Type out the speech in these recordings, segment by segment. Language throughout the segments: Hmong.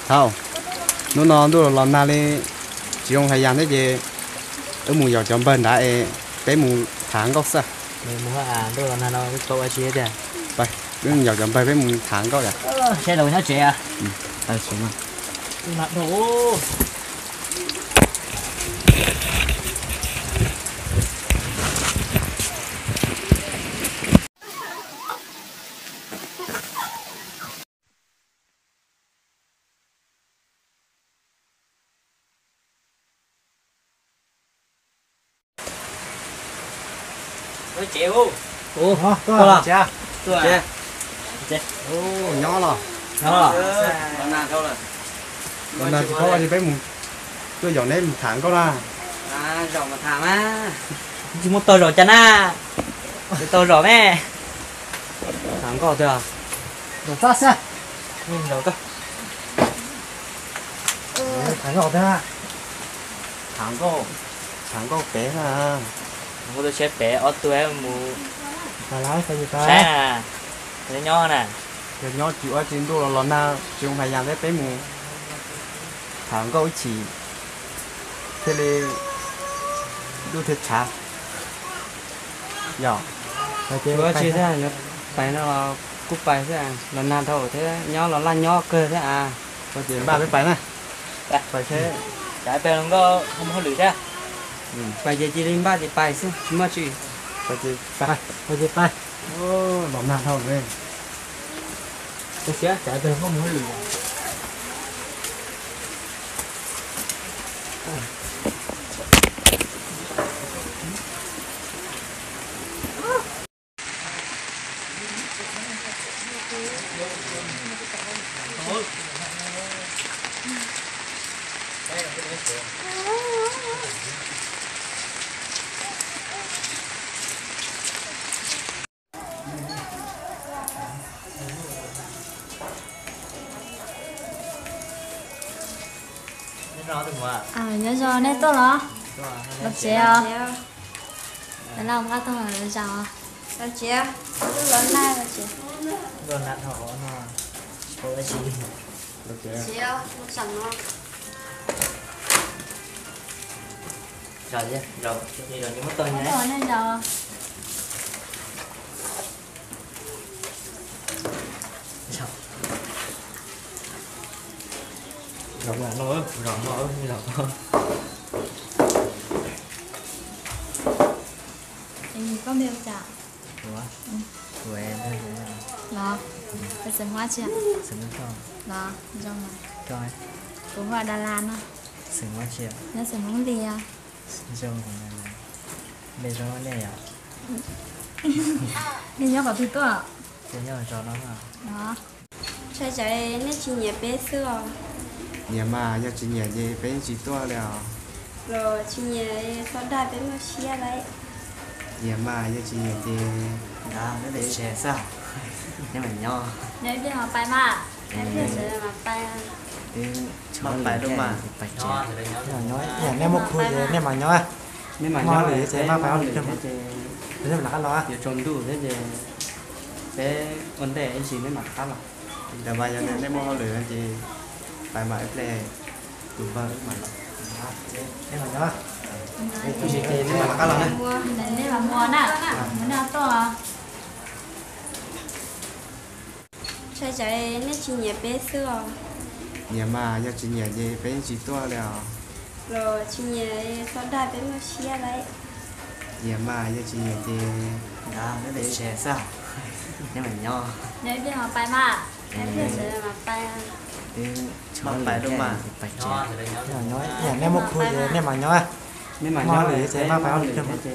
Thaum hnub no ntuj los los nag li, tsis zoo hais yas thiab ces wb mus yaum cov npawg nrad es peb mus tham nkauj xwb. Wb mus yaum cov npawg peb mus tham nkauj. Nyob los? Los nag tsis paub ua li peb mus tuaj yaum neb mus tham nkauj na. Tsis muaj tau zaum cas na. Tsis tau zaum me. Tham nkauj tiag. Tham nkauj tiag. Tham nkauj, tham nkauj pem na. Kuv tus siab pem ob tug mus saib na, nyob na. Yog nyob tsis ua tsis ntuj los los nag tsis zoo hais yas thiab peb mus tham nkauj ib chim thiaj li ntuj thiaj tshav. Yog, tsis ua tsis thiab, pais no los kuj pais xwb, los nag dhau thiab nyob los laj nyob kawg thiab a. Ces npaj peb pais na. Pais, pais los nkauj ho mus hauj lwm thiab. Pais ces cia li npaj ces pais xwb tsis muaj tsis. Pais ces pais. Los nag dhau lawm. Nyob zoo, nej tuaj los? Los tsev os. Los nag, los nag, los tsev. Koj npe ua cas? Los, koj xeem Huab tsi? Los, zoo mas. Kuv hu ua Dala no. Nyob xeem Hmoob Lis os. Nej nyob qhov twg tuaj? Los, ntshai tsam nej tsis nyiam peb xwb os. Nyiam mas, yog tsis nyiam ces peb yeej tsis tuaj li os. Los tsis nyiam txhob dag peb muaj siab lauj. Nyiam mas, yog tsis nyiam ces nrad peb pais tsev xwb, neb mam nyob. Neb pliag mam pais mas, neb pliag tsev mam pais. Pais lawm mas. Neb muaj khub ces neb mam nyob. Muaj hauj lwm ces maj pais hauj lwm, ces neb mam rov qab los. Yuav tsaus ntuj thiab ces peb ua ntej ib ntsis neb mam rov qab los. Ntawd mas yog nej muaj hauj lwm ces pais mas ib pliag tus npawg wb mam los. Neb mam nyob. Ib ntsis ces neb mam rov qab los na. Neb mam mus na, mus na tuaj. Ntshai tsam nej tsis nyiam peb xwb os. Nyiam mas, yog tsis nyiam ces peb yeej tsis tuaj li os. Los tsis nyiam txhob dag peb muaj siab lauj. Nyiam mas, yog tsis nyiam ces nrad peb pais tsev xwb, neb mam nyob. Neb pliag mam pais mas, neb pliag tsev mam pais. Pais lawm mas. Neb muaj khub ces neb mam nyob. Muaj hauj lwm ces maj pais hauj lwm, ces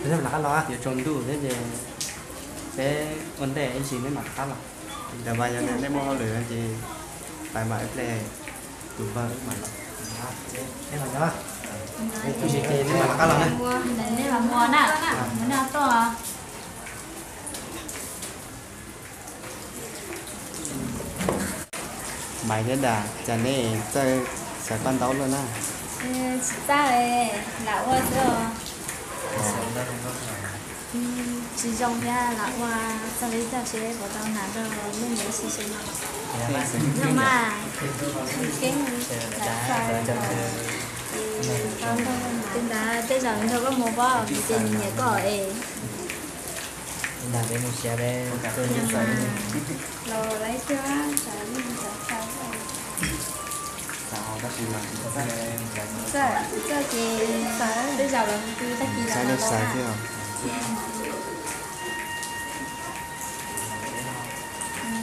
neb mam rov qab los. Yuav tsaus ntuj thiab ces peb ua ntej ib ntsis neb mam rov qab los. Ntawd mas yog nej muaj hauj lwm ces pais mas ib pliag tus npawg wb mam los. Neb mam nyob. Ib ntsis ces neb mam rov qab los na. Neb mam mus na, mus na tuaj. Maiv thiab Dam, cas neb txawj xaws paj ntaub luaj na? Tsis txawj, lam ua xwb os. Tsis zoo thiab lam ua, txog li txog tsev puas tau hnav rau lub ntev si si no. Yog mas. Tus ntawd tej zaum nrog koj mus pob, ces nws nyiam koj es. Los lawv cog, txawm ces txawm tej zaum los tag kis los xaiv thiab.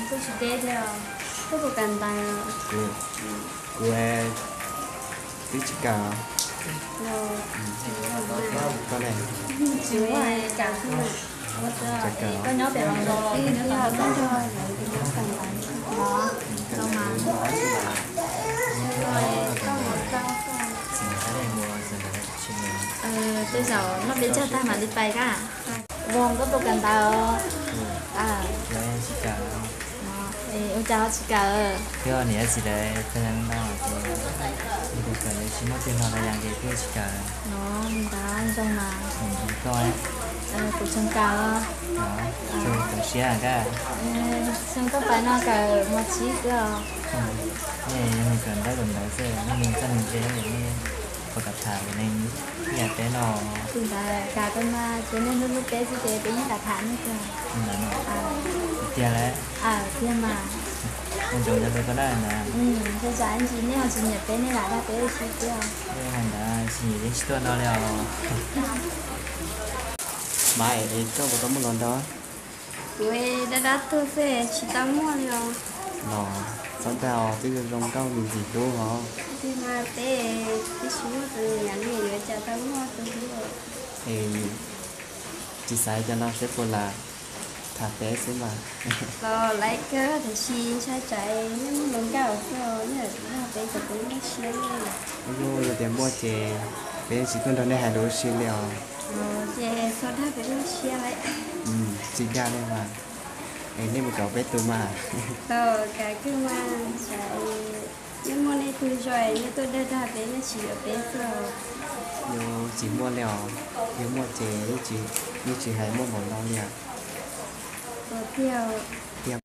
Kuj tsis teb thiab, kuj tus kawm ntawv. Kuv twb tsis kawm. Koj ne? Tsis muaj kawm xwb. Koj nyob pem hauv zos xwb, nyob tom koj nrog lawv tus nyob kawm ntawv. Los mas, tej zaum noj peb caug tag mam li pais kab. Voos, koj puas kawm ntawv? Ua cas ho tsis kawm? Niam txiv lawv txog ntawd ces kuv kawm lawv tsis muaj twg nrog los yog ces kuj tsis kawm. Ntawd zoo mas. Koj? Kuv tseem kawm. Tseem siab kab. Tseem koj pais no kawm mos tsis xwb os. Nej kawm ntawv kawm ntawv xwb, nej txoj neeg ze, nej puas kam tham neeg ib yam peb no? Tus ntawd kam kawg mas, ces nej hlub hlub peb xwb ces peb yeej kam tham nej kawg. Tiag lawm. Tiag mas. Ua ntsoov cov lus koj dab ntawd. Ntshai tsam ntsis nej ho tsis nyiam peb, nej lam dag peb ua si tiag. Ntawd tsis nyiam yeej tsis tuaj no li os. Mas es koj puas tau muaj hluas nraug? Kuv dab dab tuag xwb tsis tau muaj li os. Los txhob dag os, twb zoo zoo nkauj me ntsis hlub hos. Tiag mas, peb twb tsis muaj tus nyiam li, yuav cas tau muaj tus hlub. Es tsis xaiv cov no seb puas lam tham peb xwb mas. Los laiv kawg tiam sis ntshai tsam nej muaj hluas nkauj xwb, nej dag peb kom peb muaj siab li. Yog tias muaj ces peb yeej tsis tuaj nrog nej hais lus ua si li os. Ces txhob dag peb muaj siab lawm. Tsis dag li mas. Es nej mus kawm peb tus mas. Kawm kawg mas, nej muaj nej tus zos nej tuaj dag dag peb, nej tsis yuav peb xwb. Yog tsis muaj li os, yog muaj ces yeej tsis hais muaj npaum no li. Tiag.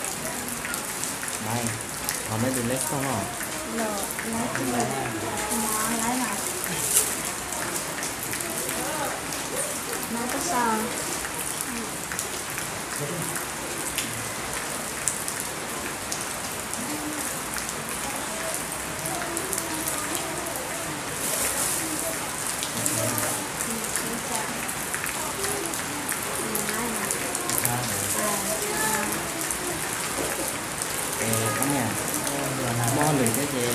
Thov nej tus lej xauj os. Koj niam, muaj hauj lwm thiab ces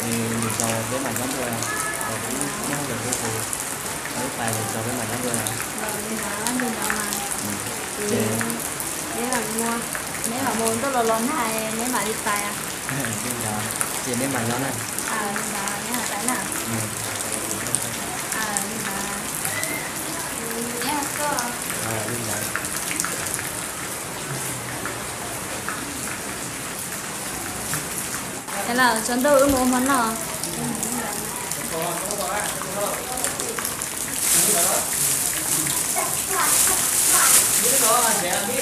lwm zaus peb mam nyob dua, muaj hauj lwm thiab ces pais lwm zaus peb mam nyob dua. Ces neb mam mus ntuj los los nag neb mam li pais. Ces neb mam nyob na. Lawm, tsaus ntuj wb mus ua hmo noj. Ub, cas sau ua li.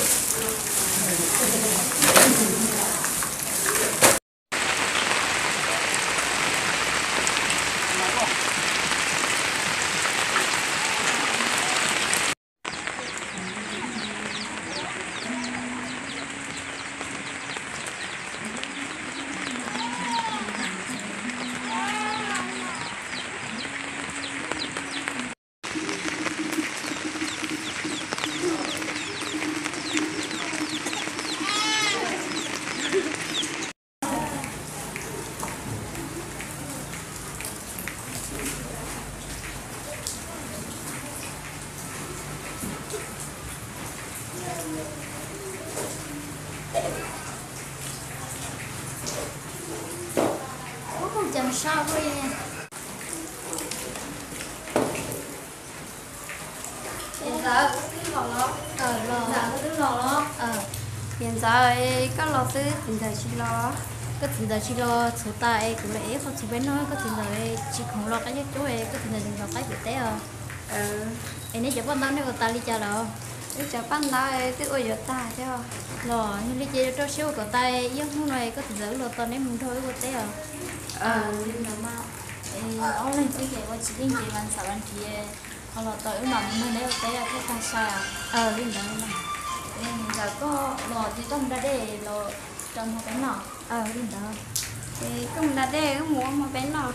Niam ntxawm, twb los los? Niam ntxawm, koj twb los los? Niam ntxawm, koj los xwb, txiv ntxawm tsis los? Koj txiv ntxawm tsis los txhuv tas es kuv los ev qhov txhuv peb noj, koj txiv ntxawm tsis khoom los qab coob coob es koj txiv ntxawm los qab ciam teb os. Es neb cov paj ntaub nej ua tas li cas lawm? Wb cov paj ntawd twb ua yuav tag thiab. Los yog li ces yuav rau siab ua kom tau ib ob hnub no koj txiv ntxawm wb los tos neb mus nrog wb ua teb os. Li ntawd mas, ob leeg twb ces ua tsis yeej ces vas xaum vas thiv ho los tos wb mam mus nrog neb ua teb thiaj tag sai. Li ntawd, ntxawm koj los ces koj mus da dej los rau hmo peb noj. Li ntawd, es koj mus da dej wb mus ua hmo peb noj.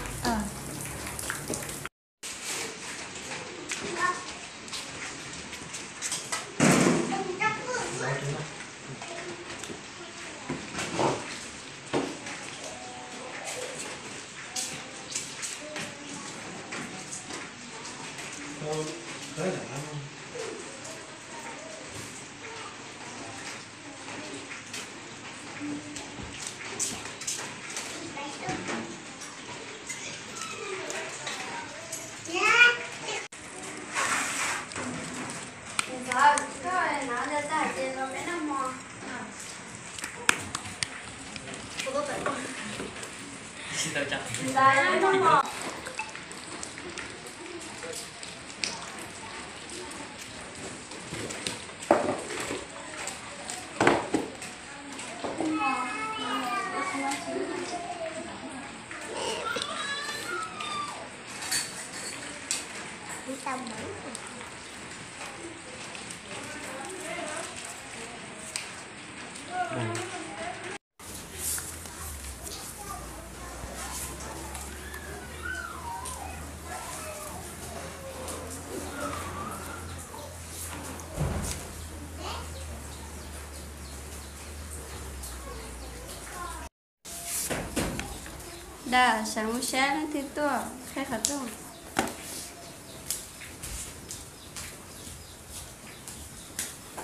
Dam, sawv mus saib leej twg tuaj qhib qhov rooj.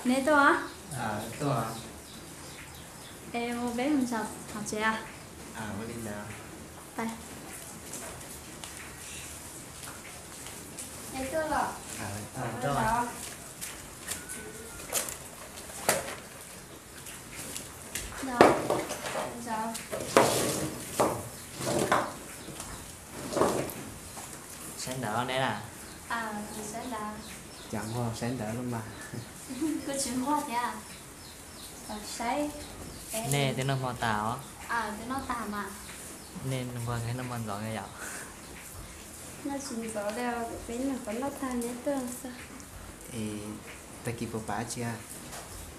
Neb tuaj? Es ua peb mus tsev. Saib ntawv neb na. Cas muaj saib ntawv lub mas. Kuv tsis nquag thiab. Nej twb noj hmo tas os? Nej nquag noj hmo ntxov yom? Noj tsis ntxov li, peb noj kom noj tag neb tuaj xwb. Tag kis puas pab tsi?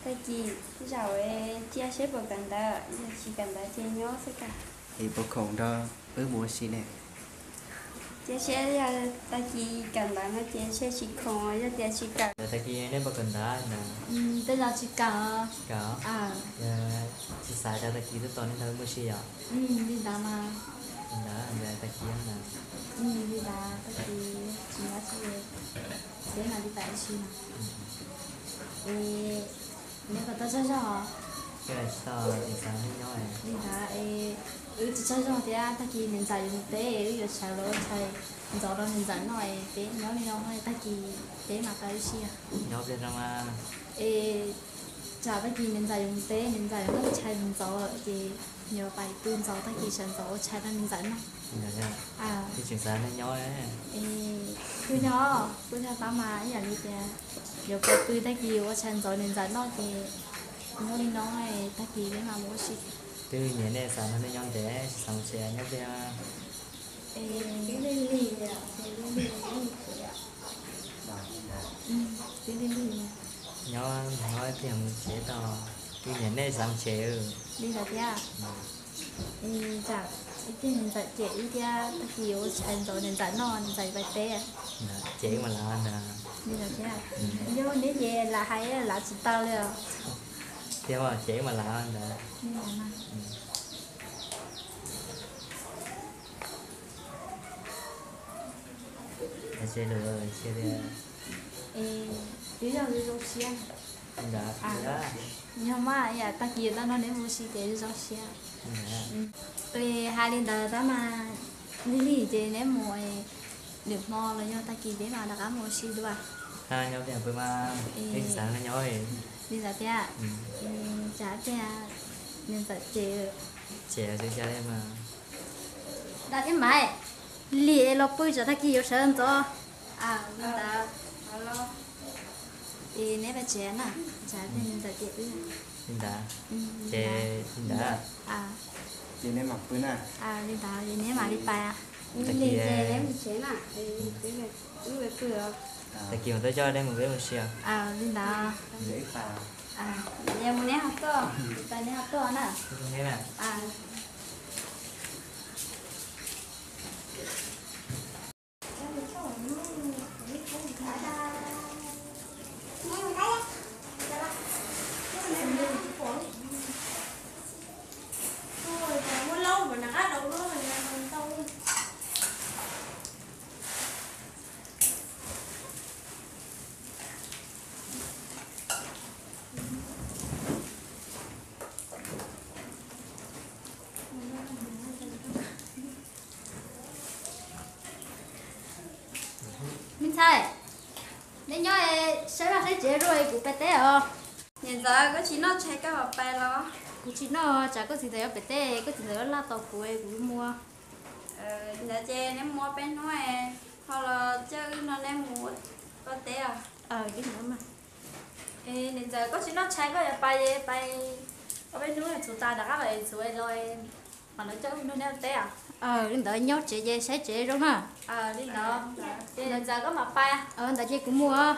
Tag kis zaum cia seb puas kawm ntawv, yog tsis kawm ntawv ces nyob xwb kawm. Es puas khoom nrog wb mus ua si ne? Cia seb, yog tag kis kawm ntawv no ces seb tsis khoom, yog tias tsis kawm. Tag kis nej puas kawm ntawv ntawd? Tej zaum tsis kawm. Tsis kawm. Tsis xav cov tag kis tuaj tos nej nrog wb mus ua si yom? Li ntawd mas. Li ntawd tag kis ntawd. Li ntawd tag kis tsis nyob tsis, peb mam li pais ua si no. Es neb puas tau tsaug zog? Tsis tau, tsis xav nyob. Li ntawd es wb tsis tsaug zog thiab, tag kis niam ntxawm yuav mus teb, wb yuav sawv los ua tshais ntxov rau niam ntxawm noj es peb nyob li no, tag kis peb mam pais ua si. Nyob li no mas. Es tsam tag kis niam ntxawm yuav mus teb, niam ntxawm noj tshais ntxov lawm ces yuav pais pw ntxov, tag kis sawv ntxov ua tshais rau niam ntxawm noj. Tsis xav nyob nyob. Pw nyob, pw nyob tab mas ib yam li tias yuav pais pw, tag kis ua tshais ntxov niam ntxawm noj ces nyob li no, tag kis peb mam mus ua si. Twb nyiam nej, xav nrog nej nyob ntev, tsis xav mus tsev, nyob peb. Twb lig lig, twb lig lig. Nyob nyob ib pliag mus tsev tau, twb nyiam nej, xav mus tsev. Li ntawd thiab. Tsam ib pliag niam ntxawm cem wb thiab, tag kis ua tshais ntxov niam ntxawm noj, niam ntxawm pais teb. Cem wb mas lav ntag. Li ntawd thiab. Yog neb ces lam hais lam tsis tau li os. Tiag mas, cem wb mas lav ntag. Li ntawd mas. Hais lus cia li. Es twb yog zoo zoo siab. Yog mas, yam tag kis tau nrog neb mus ua si ces zoo zoo siab. Es hais li ntawd tab mas, lig lig ces neb mus, lwm hmo los yog tag kis peb mam rov qab mus ua si dua. Nyob peb pw mas, peb tsis xav nyob. Li ntawd thiab. Tsam tias niam ntxawm cem. Cem xwb cas li mas. Dam thiab Maiv, lig es los pw, tsam tag kis yuav sawv ntxov. Li ntawd. Ces neb pais tsev na, tsam li ntawd tias wb. Li ntawd. Ces li ntawd. Ces neb mam pw na. Li ntawd, neb mam li pais. Tag kis neb mus tsev na. Tag kis mus twb coj neb mus peb mus si os. Li ntawd. Yog mus neb ho tuaj, pais neb ho tuaj na. Me ntxhais, neb nyob saib vaj saib tsev zuj es kuv pais teb os. Niam ntxawm, koj tsis noj tshais koj mam pais los? Kuv tsis noj, tsam koj txiv ntxawm yuav pem teb, koj txiv ntxawm yuav laj tos kuv es kuv mus. Ntawd ces neb mus ob peb hnub, ho los coj wb nrog neb mus ua teb os. Niam ntxawm, koj tsis noj tshais koj yuav pais es pais ob peb hnub txog tas rov qab los txog los, mam li coj wb nrog neb ua teb os. Li ntawd nyob tsev ces saib tsev zoo na. Li ntawd, niam ntxawm koj mam pais. Ntawd ces kuv mus.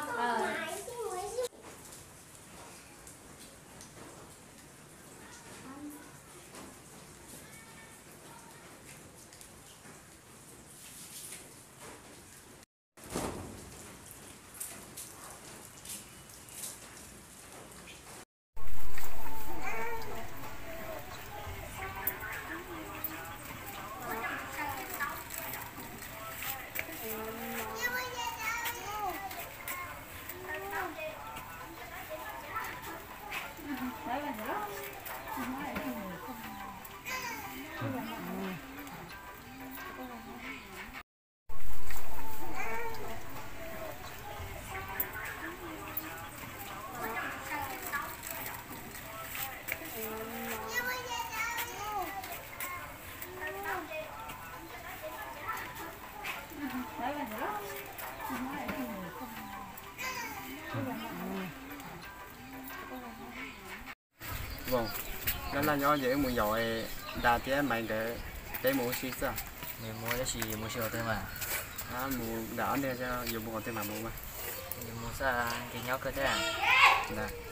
Laj laj nyob ces wb mus yaum Da thiab Maiv nkawd peb mus ua si xwb. Mus tab sis mus si qhov twg mas? Mus nram ob nteg, yuav mus qhov twg mas mus mas. Mus xwb, nkees nyob kawg thiab.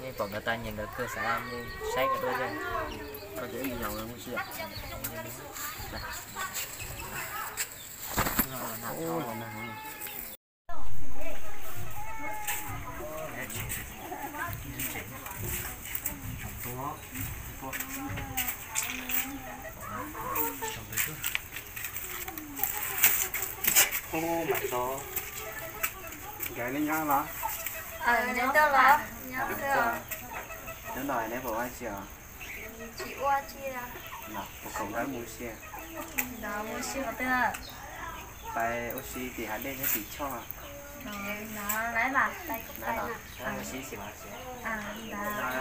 Nej pom nkawd tas nyiam nkawd kawg, xav nej saib nkawd dua thiab. Koj ces wb mus yaum nkawd mus si. Nkawd neb nyob los? Nyob no neb puas ua tsi os? Puas khoom nkawd mus si? Pais ua si tim hav dej thiab tim choj.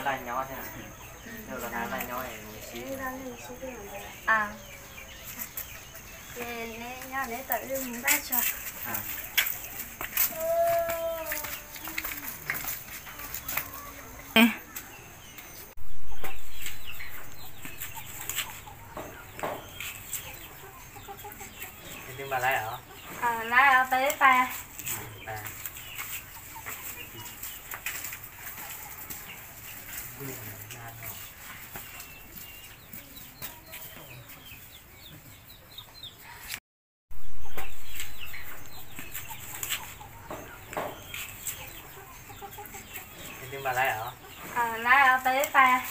Laj nyob thiab. Laj nyob. Lawv os, peb pais. Lawv os, peb pais.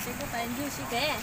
Ces kuv pais ncig si pem.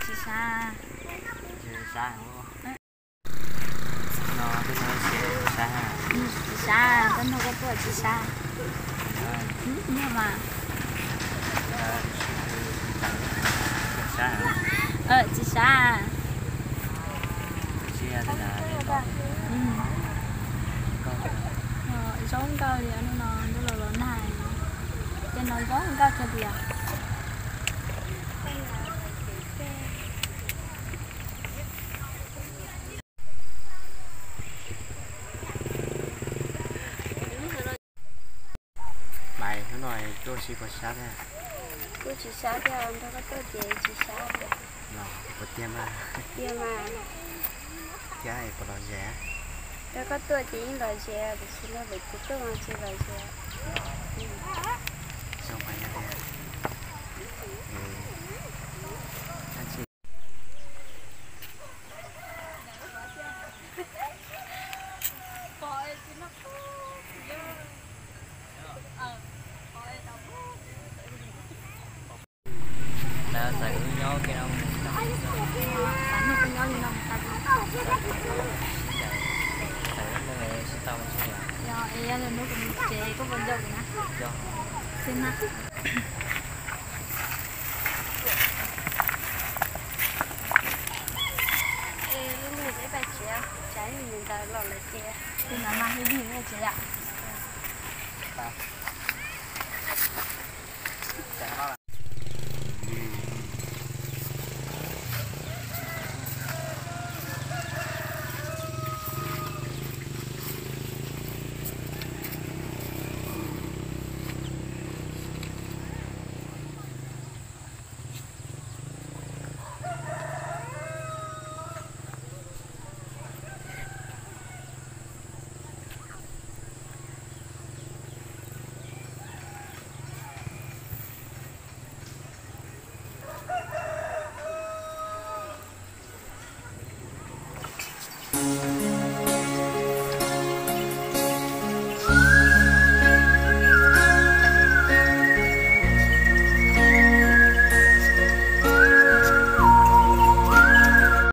Tsis sab. Tsis sab, koj nug koj tuaj tsis sab. Yog mas. Tsis sab. Zoo nkauj li hnub no ntuj los los nag, tej no zoo nkauj kawg li os. Mas hnub no tuaj tsis pom sab thiab. Kuj tsis sab thiab, nrog koj tuaj ces tsis sab thiab. Los puas tiag mas? Tiag mas. Thiab es puas lom zem? Nrog koj tuaj ces yeej lom zem, tiam sis nrog lwm tus tuaj mas tsis lom zem. Zoo mas yog tiag. Lawv txawm wb nyob kiag no, txawm wb mus sib tau mus tsev, yog es yog lwm hnub kuv mus tsev koj puas nco kuv na? Xwb na. Es lub nug peb pais tsev, tsam ib ntawd los lawm ces ib ntawd mas ib ntawd peb tsev yom.